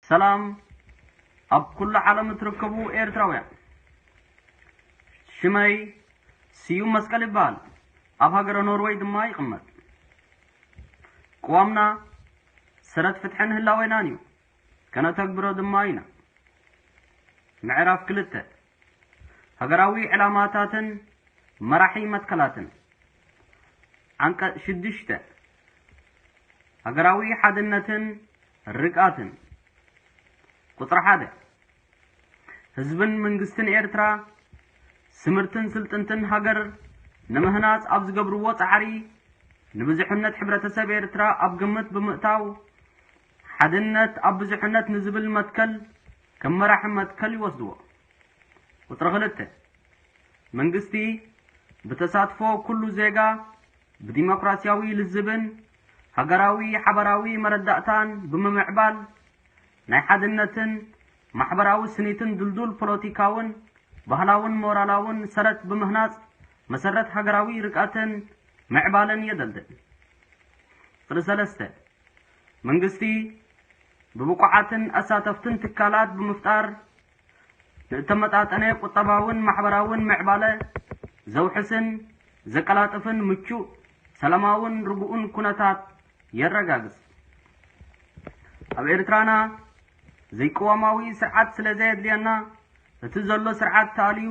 ሰላም ኣብ ኩሉ ዓለም እትርከቡ ኤርትራውያን። ሽመይ ስዩም መስቀል ይበሃል። ኣብ ሃገረ ኖርወይ ድማ ይቕመጥ። ቅዋምና ሰረት ፍትሕን ህላዌናን እዩ። ከነተግብሮ ድማ ኢና። ምዕራፍ ክልተ፣ ሃገራዊ ዕላማታትን መራሒ መትከላትን። ዓንቀጽ ሽዱሽተ፣ ሃገራዊ ሓድነትን ርግኣትን። ቁጽሪ ሓደ፣ ህዝብን መንግስትን ኤርትራ ስምርትን ስልጥንትን ሃገር ንምህናጽ ኣብ ዝገብርዎ ጻዕሪ፣ ንብዙሕነት ሕብረተሰብ ኤርትራ ኣብ ግምት ብምእታው፣ ሓድነት ኣብ ብዙሕነት ንዝብል መትከል ከም መራሒ መትከል ይወስድዎ። ቁጽሪ ክልተ፣ መንግስቲ ብተሳትፎ ኩሉ ዜጋ ብዲሞክራሲያዊ ልዝብን ሃገራዊ ሓበራዊ መረዳእታን ብምምዕባል፣ ናይ ሓድነትን ማሕበራዊ ስኒትን ድልዱል ፖለቲካውን ባህላውን ሞራላውን ሰረት ብምህናጽ፣ መሰረት ሃገራዊ ርግኣትን ምዕባለን የደልድል። ቁጽሪ ሰለስተ፣ መንግስቲ ብብቑዓትን ኣሳተፍትን ትካላት ብምፍጣር፣ ንእተመጣጠነ ቁጠባውን ማሕበራውን ምዕባለ ዘውሕስን ዘቀላጥፍን ምቹእ፣ ሰላማውን ርጉእን ኩነታት የረጋግጽ። ኣብ ኤርትራና ዘይቅዋማዊ ስርዓት ስለ ዘየድልየና፣ እቲ ዘሎ ስርዓት ተኣልዩ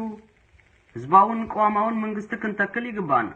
ህዝባውን ቅዋማውን መንግስቲ ክንተክል ይግባእና።